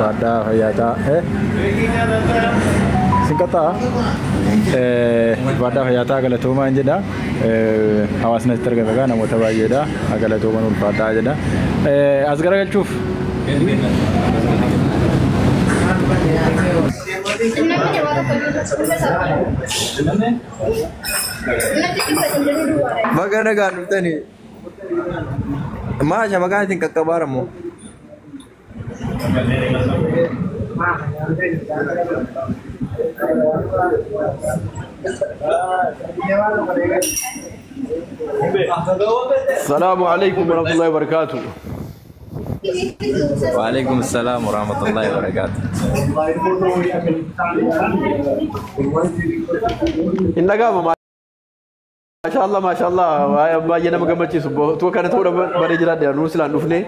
Ulfaadhaa, fayyaa ta'a. Sin qaxxaa? Ulfaadhaa, fayyaa ta'a, galatoomaan jedha. Hawaasni asitti argame egaa namoota baay'eedha. Galatooman, ulfaadhaa jedha. As garagalchuuf. Baga nagaan dhuftanii. Maa shabakaan isin qaqqabaaramoo? السلام عليكم ورحمة الله وبركاته. Waalaikum salaam warahmatullahi wabarakatuh. In dhaga'ama, maashaallah maashaallah, baay'ee nama gammachiisu. Utuu kana ta'uu baree jiraadhe nuu silaan dhufne.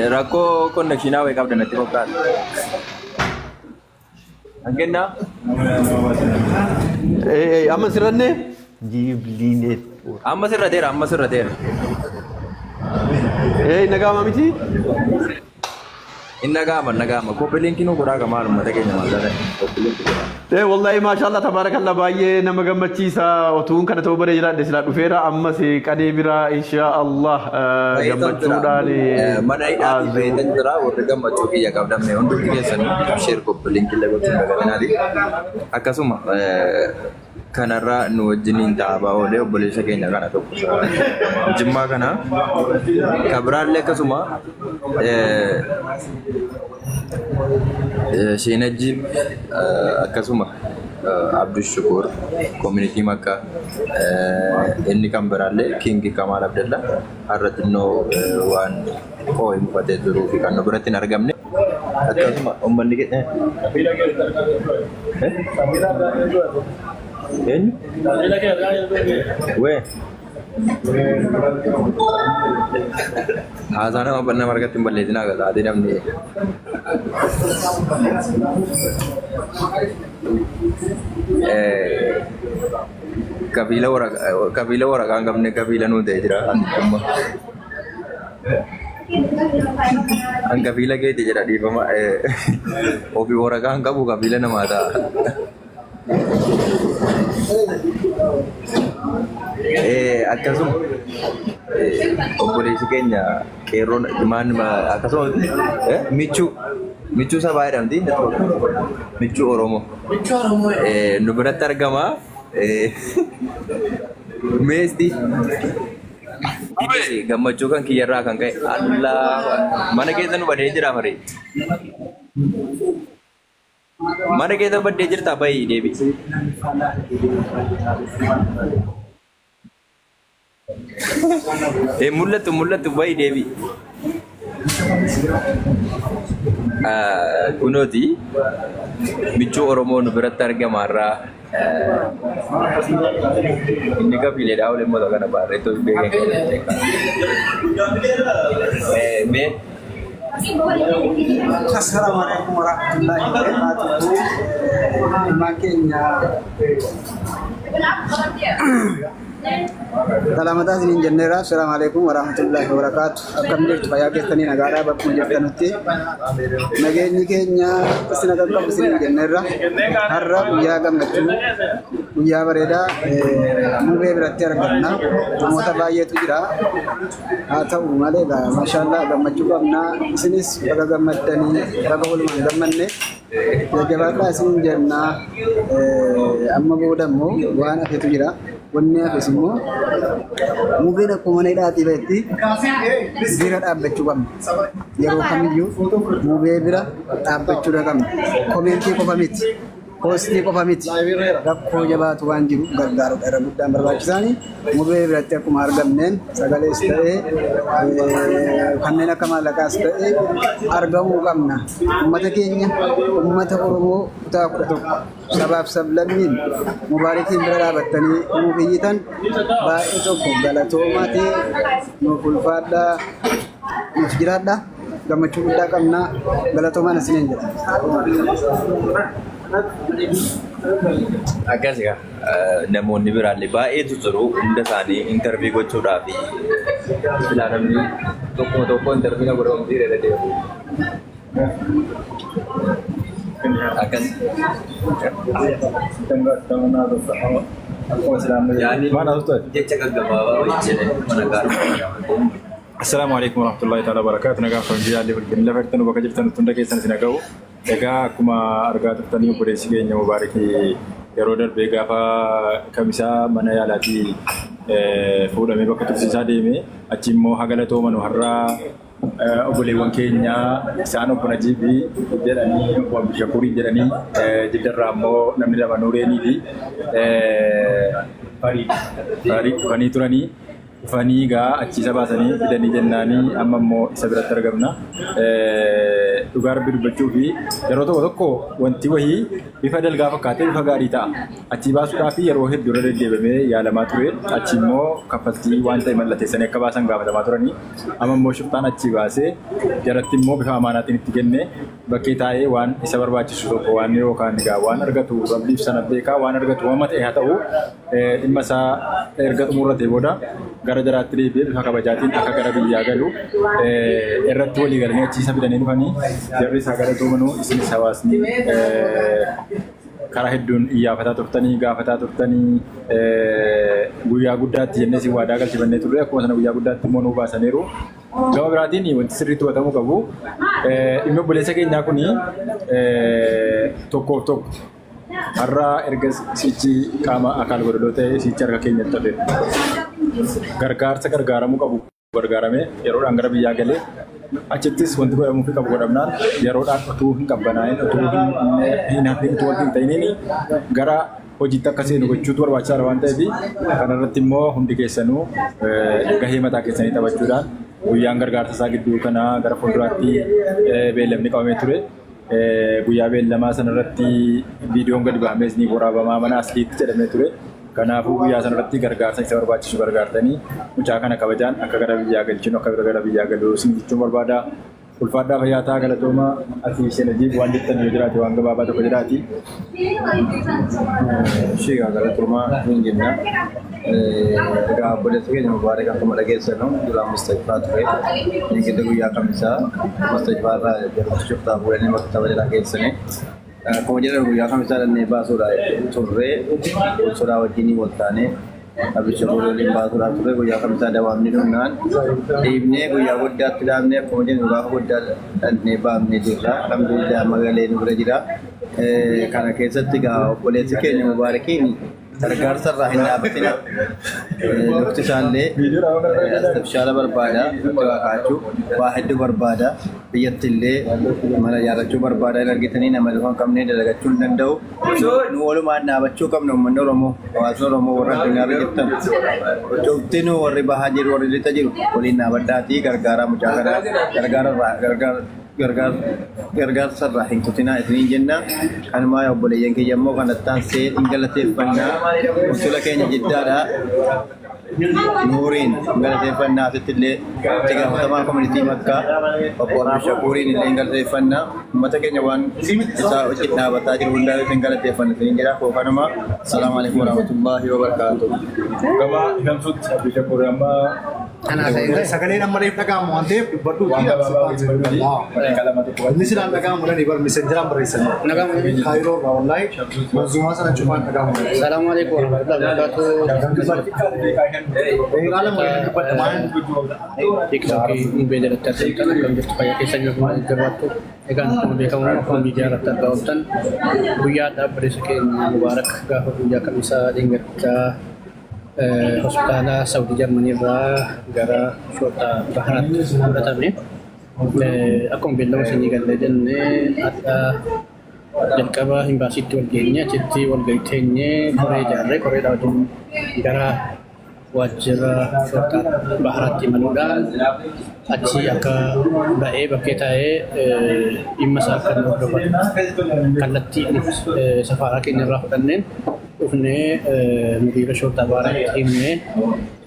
Rakkoo connectionaa wayii qabda natti fakkaata. Hanqinna? Amma sirranne jiibliineet. Amma sirrateera, amma sirrateera. In dhaga'ama miti? Inni dhaga'ama, inni dhaga'ama. Copy linkii nu godhaa qamaan uummata keenya maal taate? Copy linkii godhaa. Wallahi maashaallah tabaarakallah, baay'ee nama gammachiisa. Otuun kana ta'uu baree jiraadhe silaa dhufeera, ammas qadee bira insha Allah gammachuudhaan. Mana hidhaatii fayyadaan jira, warri gammachuu kiyya qabdamne hundumti keessanuu share, copy linkii illee gochuun dagatinaati. Akkasuma kanarraa nu wajjiniin taa'aa oolee obboleessa keenya kana tokko Jimmaa kana kabiraallee akkasuma Sheenajjiib, akkasuma Abdul Shukur community Makka, inni kan biraallee King Kamal Abdalla har'a xinnoo waan qooyi mufatee jiruu fi kan nu biratti hin argamne, akkasuma uummanni keenya eenyu wee haasaa nama nama harkatti hin balleessinaa, sa'aatii namni kafiila waraqaa, kafiila waraqaa hin qabne kafiila nuu ta'e jira amma. An kafiila keeti jedha, dhiifama, ofii waraqaa hin qabu, kafiila namaa ta'a. Akkasuma obboleessi keenya qeerroon maan akkasuma michuu michuu sabaa jedhamti, michuu Oromoo nu biratti argama. Meesti gammachuu kan kiyyarraa kan ka'e Allah mana keessa nu badee jira marii. Mana keessa baddee jirta, bayi deebi. Mul'attu, mul'attu, bayi deebi. Kunooti michuu Oromoo nu biratti argama irraa inni kafiileedhaa waliin mata kana baarreettoo beekan. Mee Assalamu alaikum warahmatullahi wabarakatuh. Ilmaan keenya salaamataa isiniin jenneera. Assalamu alaikum warahmatullahi wabarakatuh. Akkam jirtu? Fayyaa keessanii? Nagaadhaa? Bakkuma jirtanutti nageenyi keenya isin qaqqabu isiniin jenneerra. Har'a guyyaa gammachuu, guyyaa bareedaa mubee biratti argamna. Namoota baay'eetu jira. Haa ta'u malee maashaallah gammachuu qabna. Isinis baga gammaddanii, baga walumaan gammanne. Jajjabaadhaa isiniin jenna. Amma booda immoo waan hafetu jira. Wanni hafes immoo mubeen akkuma mana hidhaatii ba'etti bira dhaabbachuu qabna. Yeroo kamiyyuu mubee bira dhaabbachuu qabna. Commentii qofa miti. Postii qofa miti. Rakkoo jabaatu waan jiru gargaaruudha irra guddaan barbaachisaani. Mubee biratti akkuma argamneen sagalees ta'ee, kanneen akka maallaqaas ta'ee argamuu qabna. Uummata keenya, uummata Oromoo kutaa 11, sabaaf sablammiin mubaarikiin bira dhaabattanii nuuf iyyitan baay'ee tokko galatoomaati, nuuf ulfaadhaa, nuuf jiraadhaa, gammachuu guddaa qabna, galatoomaan isiniin jedha. Akkas egaa namoonni biraallee baay'eetu jiru, hunda isaanii interview gochuudhaaf silaa namni tokkuma tokko interview na godhamu dhiira deemu. Akkas. Yaani jecha gaggabaabaa wayii jedhee mana gaarii. Assalaamu alaikum warahmatullahi ta'ala wabarakatuh. Nagaa fi jaalli fulkin lafa jirtan bakka jirtan hunda keessan isin dhaga'u. Egaa akkuma argaa turtanii obboleessi keenya Mubaarakii yeroo darbee gaafa kamisaa mana yaalaatii fuudhamee bakka tursiisaa deeme achi immoo hagala toomanu har'aa obboleewwan keenya isaan obbo Najiibii jedhanii obbo Abdushakurii jedhanii jiddarraa immoo namni lama Nuureenii fi Farii dhufanii turanii dhufanii egaa achi isa baasanii fidanii jennaanii amma immoo isa biratti argamna. Dhugaa rabbi dubbachuu fi yeroo tokko tokko wanti wayii bifa dalgaa fakkaatee bifa gaarii ta'a. Achi baasuudhaaf yeroo hedduu irra deddeebamee yaalamaa ture. Achi immoo kaffaltii waan ta'e mallatteessanii akka baasan gaafatamaa turanii. Amma immoo shiftaan achi baasee jaratti immoo bifa amaanaatiin itti kenne bakkee taa'ee waan isa barbaachisu tokko waan yookaan egaa waan argatu rabbiif sana beekaa waan argatu waan ta'e haa ta'u dhimma isaa erga xumurratee booda gara jaraatti deebi'ee bifa kabajaatiin akka gara biyyaa galu irratti walii galanii achi isa fidanii dhufanii jarri isaa gara toomanuu isinis hawaasni karaa hedduun iyyaafataa turtanii gaafataa turtanii guyyaa guddaatti jennee si waadaa galchifannee turre akkuma sana guyyaa guddaatti immoo nuu baasaniiru. Gama biraatiin wanti sirriitti hubatamuu qabu dhimmi obboleessa keenyaa kuni tokkoof tokko har'a erga sichi qaama akaal godhadhoo ta'e sichi harka keenyatti hafe gargaarsa gargaaramuu qabu gargaaramee yeroodhaan gara biyyaa galee achittis wanti godhamuufi qabu godhamnaan yeroodhaan utuu hin qabbanaa'in utuu hin hafin utuu wanti hin ta'iniin gara hojiitti akka seenu gochuutu barbaachisaadha waan ta'eef kanarratti immoo hundi keessanuu gahee mataa keessanii taphachuudhaan guyyaan gargaarsa isaa gidduu kanaa gara fuulduraatti beellamni qabamee ture. Guyyaa beellamaa sanarratti viidiyoon gadi bahamees ni waraabamaa mana asliitti jedhamee ture. Kanaafuu guyyaa sanarratti gargaarsa isa barbaachisu gargaartanii mucaa kana kabajaan akka gara biyyaa galchinu akka gara biyyaa galu isin jechuun barbaada. Ulfaadhaa fayyaa ta'aa galatooma ati isheen ajiib waan jettan yoo jiraate waan gabaabaa tokko jiraati. Ishee galatoomaa hin jenna. Egaa obboleessa keenya Mubaarak akkuma dhageessanu duraan mustajifaa ture. Inni giddu guyyaa kamisaa mustajifaa irraa jedhamtu shiftaa fuudhanii maktaba jalaa geessanii. Akkuma jedhan guyyaa kamisaa dhannee baasuudha turre sodaa wajjin wal taanee Abdushakuur waliin baasuudhaaf turre guyyaa kamisaa dawaamni dhumnaan dhiibnee guyyaa guddaatti dhaabnee akkuma jennu gaafa guddaa dhannee baafnee jirra. Alhamdulillah magalee nu bira jira. Kana keessatti egaa obboleessi keenya Mubaarakiin gargaarsa irraa hin dhaabbatina. Lukti isaallee astabshaala barbaada, kaachuu waa hedduu barbaada. Biyyatti illee mana ijaarrachuu barbaada. Hin argitanii nama lafa hin qabne dalagachuu hin danda'u. Nu walumaan dhaabachuu qabna uummanni Oromoo, hawaasni Oromoo warra addunyaarra jirtan. Cufti nu warri bahaa jiru, warri lixa jiru waliin dhaabadhaatii gargaaraa mucaa kanaa gargaara gargaarsa irraa hin kutinaa isiniin jenna. Kanumaa obboleeyyan kiyya immoo kanattaan see hin galateeffannaa. Unsula keenya jiddaadha. Nuuriin hin galateeffannaa asitti illee itti gaafatamaa koominitii Makkaa obbo Abdushakuuriin illee hin galateeffannaa. Uummata keenya waan isaa wajjin dhaabataa jiru hundaa hin galateeffanna isiniin jedha. Koo kanuma. Assalaamu alaikum warahmatullahi wabarakaatuh. Gama hidhamsuutti Abdushakuur amma Sagaleen amma reef dhaga'amu waan ta'eef dubbadhu. Waan gabaabaa wajjin qalama tokko. Inni silaan dhaga'amu dhani bar messengeraan barreessan. Kaayiroo irraa wallaahi manzuumaa sana cufaan dhaga'amu. Assalamu alaikum warahmatullahi wabarakatuh. Qaala waliin dubbadha maal TikTokii mubee jalatti argamtan akkam jirtu fayyaa keessa jirtu maal jiraattu. Egaan akkuma beekamu akkuma miidiyaa irratti argaa ooltan guyyaa dhaabbileessa keenya Mubaarak gaafa guyyaa kamisaa dhingachaa hospitaala Saawudii Jarmanii irraa gara shoota Baharaatti fudhatame. Akkuma beellama isinii gallee jennee adda jalqaba imbaasiitti wal geenye achitti wal gayteenye koree ijaarree koreedhaa wajjin gara waajjira shoota Baharaatti imaluudhaan achi akka ba'ee bakkee taa'ee dhimma isaa akka inni hordofatu kallattii safaaraa keenya irraa fudhanneen dhufnee mudiira shoota Baharaatti himnee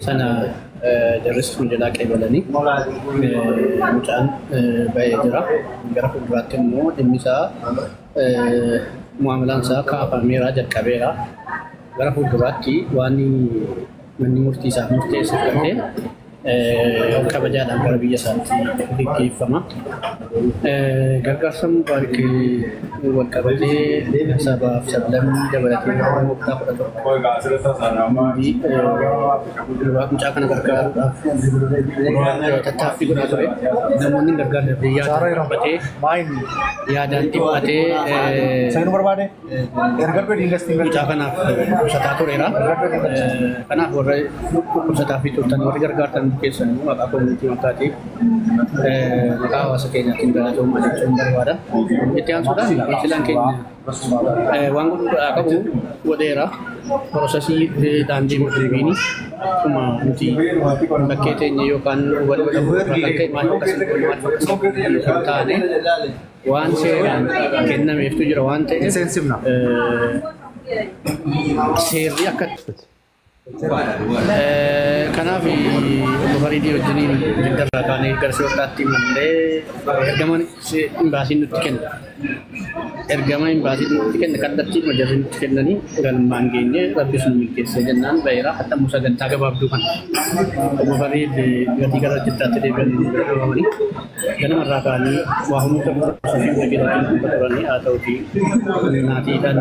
sana jarris nu jalaa qeebalanii mucaan ba'ee jira. Gara fuulduraatti immoo dhimmi isaa mu'amalaan isaa kaafameera jalqabeera. Gara fuulduraatti waan manni murtii isaaf murteesse fudhatee Kabajaadhaan gara biyya isaatti geggeeffama. Gargaarsa Mubaarak wal qabatee sabaaf sablammii dabalatee Oromoo kutaa 11 hundi mucaa kana gargaaruudhaaf tattaaffii godhaa ture. Namoonni gargaarsa yaadaan dhiphatee yaadaan dhiphatee mucaa kanaaf dhukkubsataa tureera. Kanaaf warra dhukkubsataa fi turtan warri gargaartan keessan immoo maqaa koominitii makkaatiif maqaa hawaasa keenyaatiin galatoomaa jechuun barbaada. Itti aansuudhaan qonsilaan keenya waan godhuu qabu godheera. Prosesii daandii deebiini akkuma nuti bakkee teenye yookaan hubannoo dhabuu irraa kan ka'e maal akkasii godhu maal akkasii hin taane waan seeraan kennameeftu jira waan ta'eef seerri akka kanaaf obbo Fariidii wajjiniin Jiddarraa kaanee gara Siyoodhaatti imallee ergama imbaasiin nutti kenna. Ergama imbaasiin nutti kenna kallattii majarri nutti kennanii galmaan geenye rabbi sun milkeessee jennaan ba'eera. Hatta immoo sagantaa gabaabduu kana obbo Fariid gatii gara Jiddaatti deebi'anii bira dhoofamanii ganamarraa kaanii waa hunda fi hunda keessatti turanii haa ta'utii maatiidhaan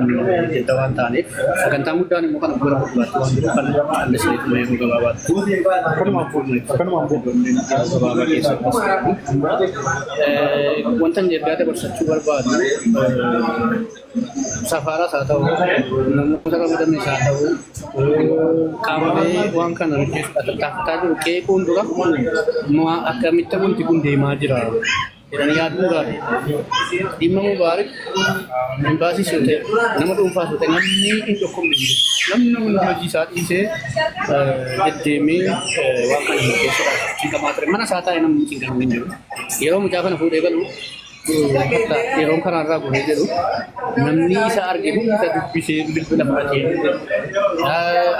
Jidda waan ta'aniif sagantaa guddaan immoo kana gara fuulduraatti waan jiru kan callisneetuma yeroo gabaabaatti yeroo gabaabaa keessatti wanta inni ergaa dabarsachuu barbaadu safaaras haa ta'u namoota ramadanis haa ta'u qaamolee waan kana hojjechuudhaaf tattaafataa jiru qeequun dura akkamitti wanti kun deemaa jira jedhanii yaaduun gaarii. Dhimma Mubaarak imbaasiis yoo ta'e nama dhuunfaas yoo ta'e namni hin dhukkubne hin jiru. Namni hundi hojii isaa dhiisee deddeemee waan kana milkeessuudhaaf cinqamaa ture. Mana isaa taa'ee namni cinqamu hin jiru. Yeroo mucaa kana fuudhee galu yeroon karaarraa goree jedhu namni isa arge hundi isa dubbisee bilbila fudhatee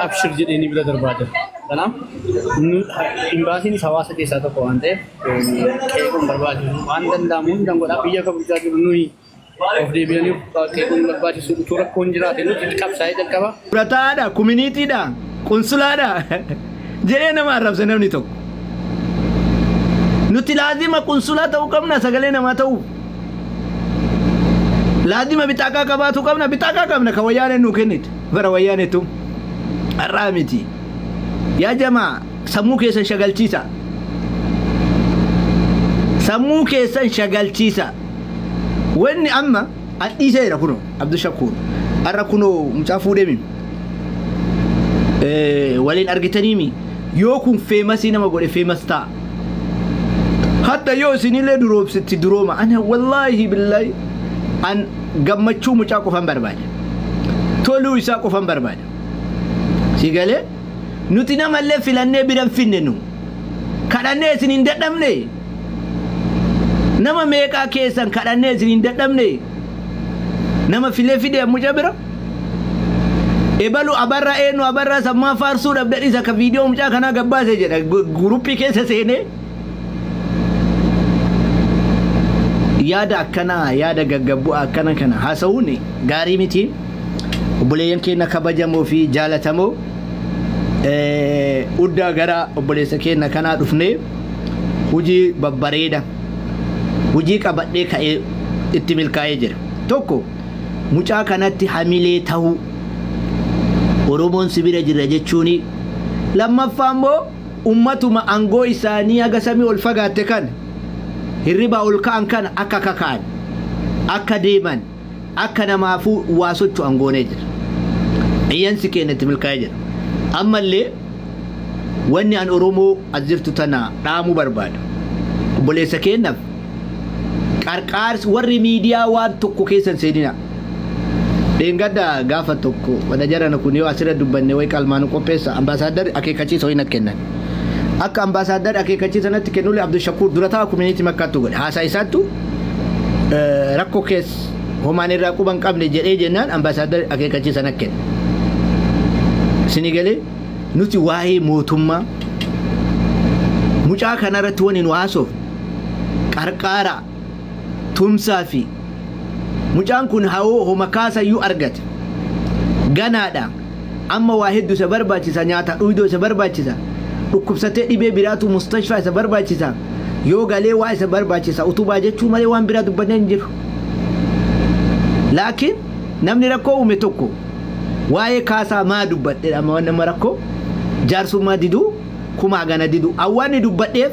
abshir jedhee ni bira darbaa jira. Kanaaf imbaasiinis hawaasa keessaa tokko waan ta'eef qeequun barbaachisu waan danda'amu hundaan godhaa biyya akka bulchaa jiru nuyi of deebi'anii qeequun barbaachisu utuu rakkoon jiraate nuti qabsaa'ee jalqaba. Fudhataadha, kuminiitiidha, qunsulaadha jedhee nama arrabsa namni tokko. Nuti laazima qunsulaa ta'uu qabna sagalee namaa ta'uu. Laazima bitaaqaa qabaatu qabna bitaaqaa qabna kan wayyaaneen nuu kennite bara wayyaanetu har'aa miti. Yaa jamaa sammuu keessan shagalchiisa. Sammuu keessan shagalchiisa. Wanni amma an dhiiseera kunoo Abdushakuur har'a kunoo mucaa fuudhee mimi. Waliin argitaniimi yoo kun feemasii nama godhe feemas ta'a. Hatta yoo isinillee duroomsitti durooma ana wallaahi billaahi an gammachuu mucaa qofan barbaada. Toluu isaa qofan barbaada. Si galee nuti namallee filannee biran finne nu. Kadhannee isin hin dadhabne. Nama meeqaa keessan kadhannee isin hin dadhabne. Nama filee fide mucaa bira. Ebalu abarra eenyu abarra sammaa faarsuu dhabde isa ka viidiyoo mucaa kanaa gabbaase jedha guruppii keessa seenee. Yaada akkanaa yaada gaggabbu'aa akkana kana haasa'uun gaarii miti. Obboleeyyan keenya kabajamoo fi jaalatamoo uddaa gara obboleessa keenya kanaa dhufnee hojii babbareeda hojii qabadhee ka'ee itti milkaa'ee jira. Tokko mucaa kanatti hamilee ta'uu Oromoon si bira jira jechuuni. Lammaffaa immoo ummatuma aangoo isaanii haga samii ol fagaatte kana hirribaa ol ka'an kana akka kaka'an akka deeman akka namaafuu waa socho'an goonee jira. Iyyansi keenya itti milkaa'ee jira. Ammallee wanni an Oromoo as jirtu tana dhaamuu barbaada. Obboleessa keenyaaf qarqaarsi warri miidiyaa waan tokko keessan seenina. Dheengadda gaafa tokko wada jarana kun yoo asirra dubbanne wayi qalmaanu qopheessa ambaasaaddar akeekkachiisa wayii natti kennan. Akka ambaasaaddar akeekkachiisa natti kennulle Abdushakuur dura ta'a kuminiitii makkaattu godhe. Haasaa isaattu rakkoo keessa homaan irraa quba hin qabne jedhee jennaan ambaasaaddar akeekkachiisa natti kenne. Isinii galee nuti waa'ee mootummaa mucaa kanarratti wani nu haasofnu qarqaara tumsaa fi mucaan kun hawoo homa kaasayyuu argate ganaadha amma waa hedduu isa barbaachisa nyaata dhuydoo isa barbaachisa Dhukkubsatee dhibee biraatu mustashfaa isa barbaachisa. Yoo galee waa isa barbaachisa utubaa jechuu malee waan biraa dubbannee hin jiru. Laakiin namni rakkoo uume tokko waa'ee kaasaa maa dubbadhe amma waan nama rakkoo jaarsummaa diduu kumaa gana diduu awwaanni dubbadheef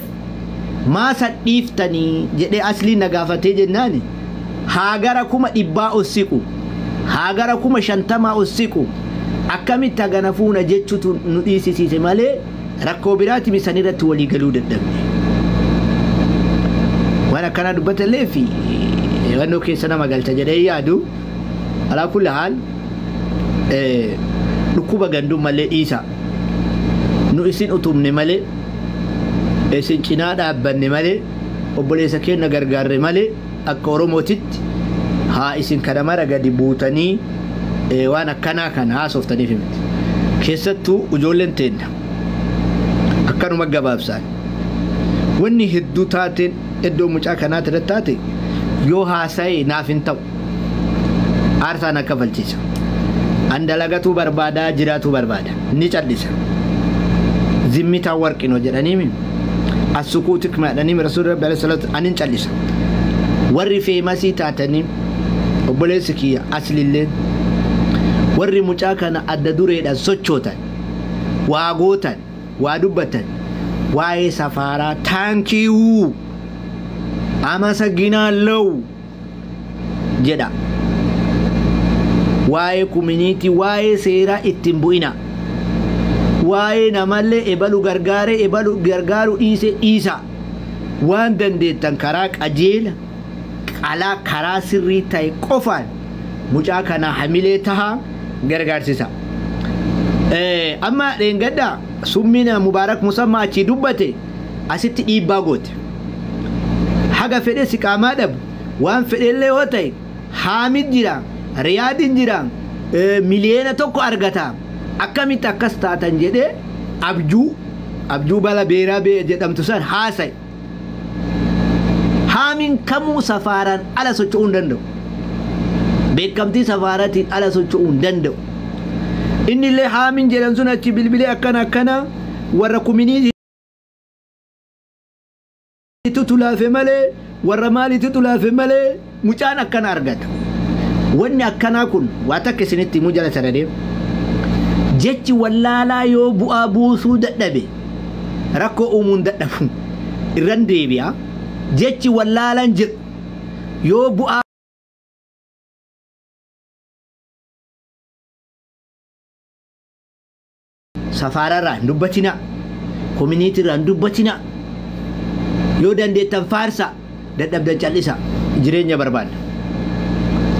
maa sadhiiftanii jedhee aslii na gaafatee jennaani haa gara 100,000 ol siqu haa gara 50,000 ol siqu akkamitti hagana fuuna jechuutu nu dhiisisiise malee rakkoo biraati misan irratti walii galuu dadhabne. Waan akkanaa dubbatallee fi wannoo keessa nama galcha jedhee yaadu alaa kulli haal dhukkuba gandummallee dhiisa. Nu isin utumne malee isin cinaa dhaabbanne malee obboleessa keenya gargaarre malee akka Oromootitti haa isin kana mara gadi buutanii waan akkanaa kana haasoftaniif miti. Keessattuu ijoolleen teenna akkanuma gabaabsaan wanni hedduu taateen iddoo mucaa kanaatti irratti taate yoo haasa'e naaf hin ta'u aarsaan akka falchiisa. An dalagatuu barbaadaa jiraatuu barbaada ni callisa. Zimmitaan warqinoo jedhanii as-sukuuti jedhanii rasuulli rabbi alayhi salaatu anin callisa. Warri feemasii taatanii obboleessi kiyya aslillee warri mucaa kana adda dureedhaan sochootan waa gootan waa dubbatan waa'ee safaaraa taankiyuu amasaginaallow jedha. Waa'ee kuminiitii waa'ee seeraa ittiin bu'ina. Waa'ee namallee ebalu gargaaree ebalu gargaaru dhiise dhiisa. Waan dandeettan karaa qajeela qalaa karaa sirrii ta'e qofaan mucaa kana hamilee tahaa gargaarsisa. Amma dheengaddaa summiin Mubaarak Musammaa achii dubbate asitti dhiibbaa goote. Haga fedhe si qaamaa dhabu waan fedhellee yoo ta'e Haamid jira Riyaadin jira 1 million argata akkamitti akkas taatan jedhee abjuu bala beeraa bee jedhamtu san haasa'e. Haamiin kamuu safaaraan ala socho'uu hin danda'u. Beekamtii safaaraatiin ala socho'uu hin danda'u. Inni illee haamiin jedhan sun achi bilbilee akkana akkana warra kuminiitu tulaafe malee warra maaliitu tulaafe malee mucaan akkana argata. Wanni akkanaa kun waa takka isinitti himuu jala sararee jechi wallaalaa yoo bu'aa buusuu dadhabe rakkoo uumuun dadhabu irran deebi'a. Jechi wallaalaan jedhu yoo bu'aa safaararraa hin dubbatinaa, koominiitiirraa hin dubbatinaa, yoo dandeettan faarsa dadhabdan callisa. Jireenya barbaadna.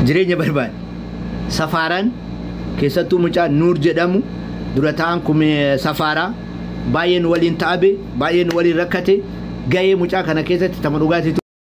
Jireenya barbaadna. Safaaraan keessattuu mucaa Nuur jedhamu dura ta'an safaaraa baay'een waliin ta'abe baay'een waliin rakkate gahee mucaa kana keessatti tama dhugaatiitu